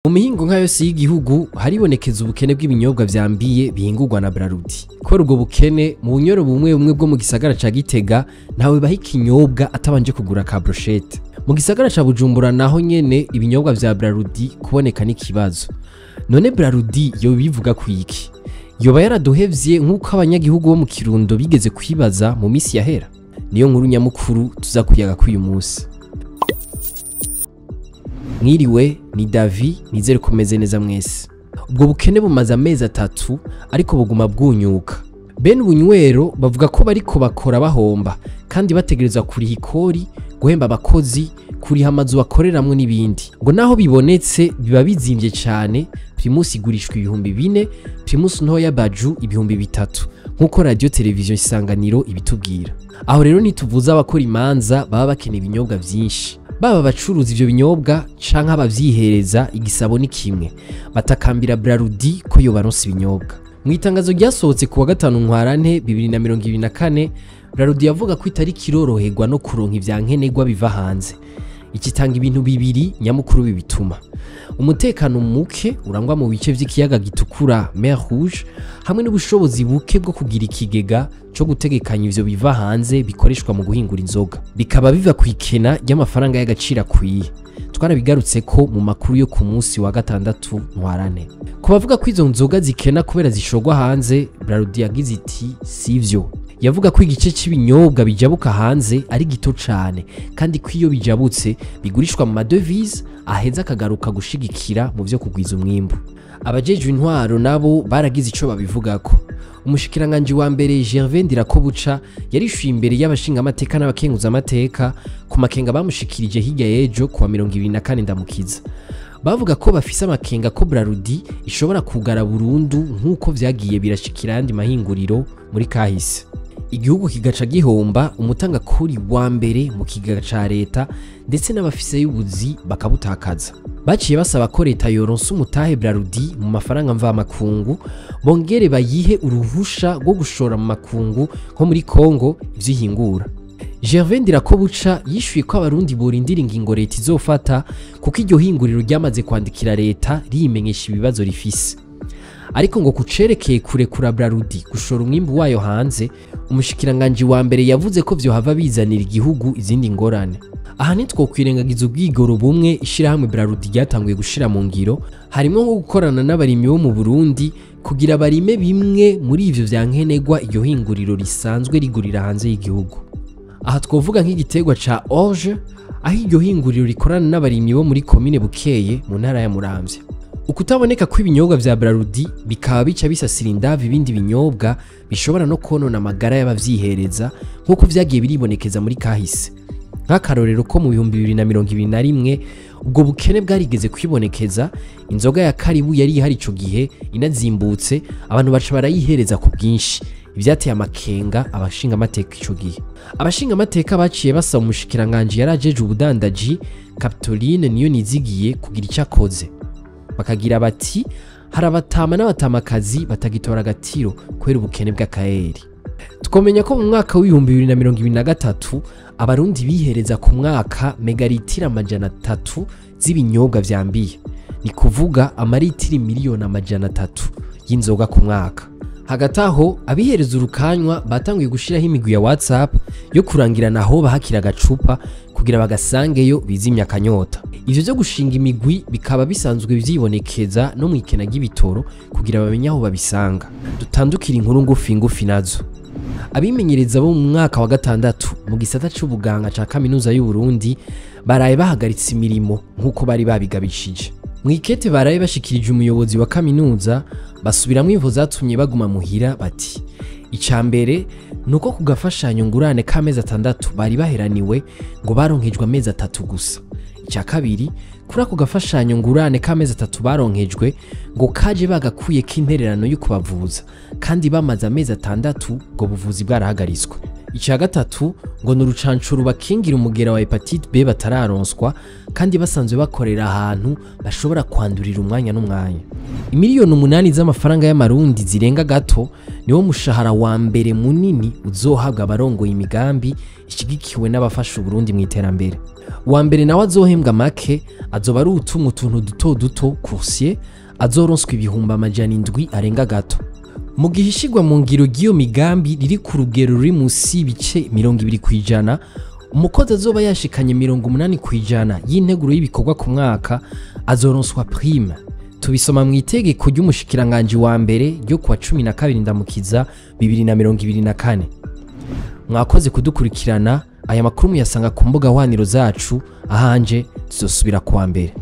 Mu mihingo nka yose y'igihugu haribonekeza ubukene bw'ibinyobwa vyambiye bihingurwa na Brarudi. Kubera ubwo bukene, mu bunyoro bumwe bumwe bwo mu gisagara ca Gitega ntawe baha ikinyobwa atabanje kugura ka brochette. Mu gisagara ca Bujumbura naho nyene ibinyobwa vya Brarudi kuboneka n'ikibazo. None Brarudi yoba ibivuga kwiki? Yoba yaraduhevye nk'uko abanyagihugu bo mu Kirundo bigeze kwibaza mu misi yahera? Niyo nkuru nyamukuru tuza kuyaga k'uyu musi. Mwiriwe, ni Davi, nizere kumeze neza mwese. Ubwo bukene bumaze amezi 3 ariko buguma bwunyuka. Bene ubunywero bavuga ko bariko bakora bahomba kandi bategerezwa kuriha ikori, guhemba abakozi, kuriha amazu bakoreramwo n'ibindi. Ngo naho bibonetse biba bizimvye cane. Primus igurishwa 4000, Primus ntoya Baju 3000, nkuko radio television Isanganiro ibitubwira. Aho rero ntituvuza abakora imanza baba bakeneye ibinyobwa vyinshi. Baba bacuruza ivyo binyobwa canke abavyihereza, igisabo ni kimwe, batakambira Brarudi ko yobaronsa ibinyobwa. Mu itangazo ryasohotse kuwa 5 Ntwarante 2024, Brarudi yavuga ko itariki iroroherwa no kuronka ivyankenerwa biva hanze. Ikitanga ibintu bibiri nyamukuru bibituma: umutekano muke urangwa mu bice vy'ikiyaga gitukura, Mer Rouge, hamwe n'ubushobozi buke bwo kugira ikigega co gutegekanya ivyo biva hanze bikoreshwa mu guhingura inzoga, bikaba biva ku ikena ry'amafaranga y'agaciro akwiye. Twarabigarutse ko mu makuru yo ku munsi wa 6 Ntwarante. Ku bavuga ko izo nzoga zikena kubera zishorwa hanze, Brarudi yagize iti sivyo. Yavuga ko igice cy'ibinyobwa bijabuka hanze ari gito cane, kandi ko iyo bijabutse bigurishwa mu madevise aheza akagaruka gushigikira mu vyo kugwiza umwimbu. Abajejwe intwaro nabo baragize ico babivugako. Umushikiranganji wa mbere Gervais Ndirakobuca yarishuye imbere y'abashingamateka n'abakenguzamateka ku makenga bamushikirije hirya y'ejo kuwa 24 Ndamukiza. Bavuga ko bafise amakenga ko Brarudi ishobora kugara burundu nk'uko vyagiye birashikira ayandi mahinguriro muri kahise. Igihugu kigaca gihomba umutanga kuri wa mbere mu kigega ca leta, ndetse n'abafise y'ubuzi bakabutakaza. Baciye basaba ko leta yoronsa umutahe Brarudi mu mafaranga mvamakungu, bongere bayihe uruhusha rwo gushora mu makungu nko muri Kongo ivyo ihingura. Gervais Ndirakobuca yishuye ko abarundi borindira ingingo leta izofata, kuko iryo hinguriro ryamaze kwandikira leta riyimenyesha ibibazo rifise. Ariko ngo kucerekeye kurekura Brarudi gushora umwimbu wayo hanze, umushikiranganji wa mbere yavuze ko vyohava bizanira igihugu izindi ngorane. Aha ntitwokwirengagiza ubwigoro bumwe ishirahamwe Brarudi ryatanguye gushira mu ngiro, harimo nko gukorana n'abarimyi bo mu Burundi kugira barime bimwe muri ivyo vyankenerwa iryo hinguriro risanzwe rigurira hanze y'igihugu. Aha twovuga nk'igiterwa ca orge, aho iryo hinguriro rikorana n'abarimyi bo muri komine Bukeye mu ntara ya Muramvya. Ukutaboneka kw'ibinyobwa vya Brarudi bikaba bica bisasira indavu ibindi binyobwa bishobora no konona amagara y'abavyihereza nk'uko vyagiye biribonekeza muri kahise. Nk'akarorero ko mu 2021 ubwo bukene bwarigeze kwibonekeza, inzoga ya Karibu yari ihari ico gihe inazimbutse, abantu baca barayihereza ku bwinshi, ivyateye amakenga abashingamateka ico gihe. Abashingamateka baciye basaba umushikiranganji yarajeje ubudandaji Capitoline Niyonizigiye kugira ico akoze. Bakagira bati hari abatama n'abatamakazi batagitora agatiro kubera ubukene bw'akaeri. Twomenya ko mu mwaka w'ibihumbi bibiri na mirongo ibiri na gatatu abarundi bihereza ku mwaka megaritiro 300 z'ibinyobwa vyambiye, ni kuvuga amaritiro 300,000,000 y'inzoga ku mwaka. Hagati aho abihereza urukanywa batanguye gushiraho imigwi ya WhatsApp yo kurangirana aho bahakira agacupa kugira bagasangeyo bizimya akanyota. Ivyo vyo gushinga imigwi bikaba bisanzwe vyibonekeza no mw'ikena ry'ibitoro kugira bamenye aho babisanga. Dutandukira inkuru ngufi ngufi nazo. Abimenyereza bo mu mwaka wa 6 mu gisata c'ubuganga ca kaminuza y'u Burundi baraye bahagaritse imirimo nkuko bari babigabishije. Mwikete baraye bashikirije umuyobozi wa kaminuza basubiramwo imvo zatumye baguma muhira bati: ica mbere nuko kugafashanyo ngurane k'amezi 6 bari baheraniwe ngo baronkejwe amezi 3 gusa. Ica kabiri, kuri ako gafashanyo ngurane k'amezi 3 baronkejwe ngo kaje bagakuye k'intererano yo kubavuza kandi bamaze amezi 6 ngo buvuzi bwarahagaritswe. Ica gatatu ngo n'urucanco rubakingira umugera wa hepatite B batararonswa kandi basanzwe bakorera ahantu bashobora kwandurira umwanya n'umwanya. 8,000,000 z'amafaranga y'amarundi zirenga gato niwo mushahara wa mbere munini uzohabwa abarongoye imigambi ishigikiwe n'abafasha Uburundi mu iterambere. Uwa mbere nawe azohembwa make azoba ari utumwe utuntu duto duto, coursier, azoronswa 700,000 arenga gato. Mu gihe ishigwa mu ngiro ry'iyo migambi riri ku rugero ruri munsi y'ibice 20%, umukozi azoba yashikanye 80% y'integuro y'ibikorwa ku mwaka azoronswa prime. Tubisoma mu itegeko ry'umushikiranganji wa mbere ryo kuwa 12 Ndamukiza 2024. Mwakoze kudukurikirana. Aya makuru muyasanga ku mbuga hwaniro zacu. Ahanje tuzosubira kuwa mbere.